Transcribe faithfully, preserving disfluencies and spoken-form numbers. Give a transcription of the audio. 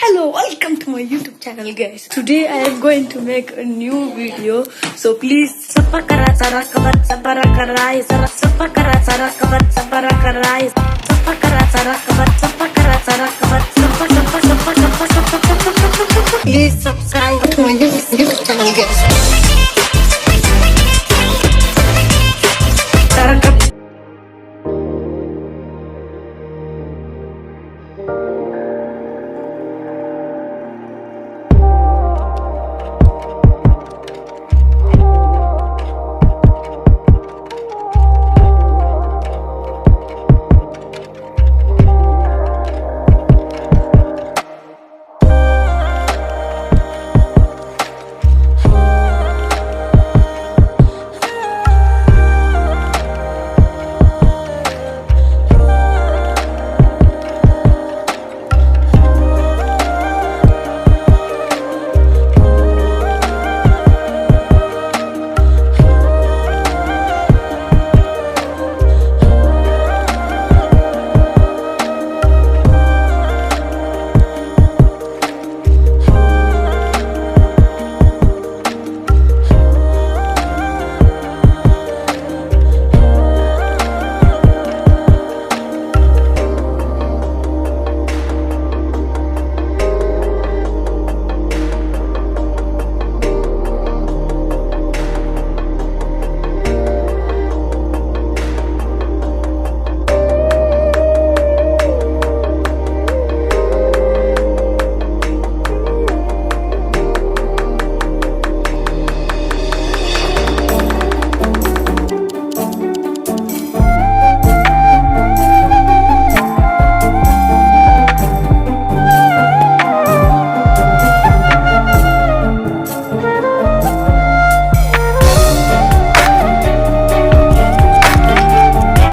Hello, welcome to my YouTube channel, guys. Today I am going to make a new video, so please. Sapakara sara kabat sapara karai sara sapakara sara kabat sapara karai sapakara sara kabat sapakara sara kabat sapa sapa sapa sapa sapa sapa sapa sapa. Please subscribe.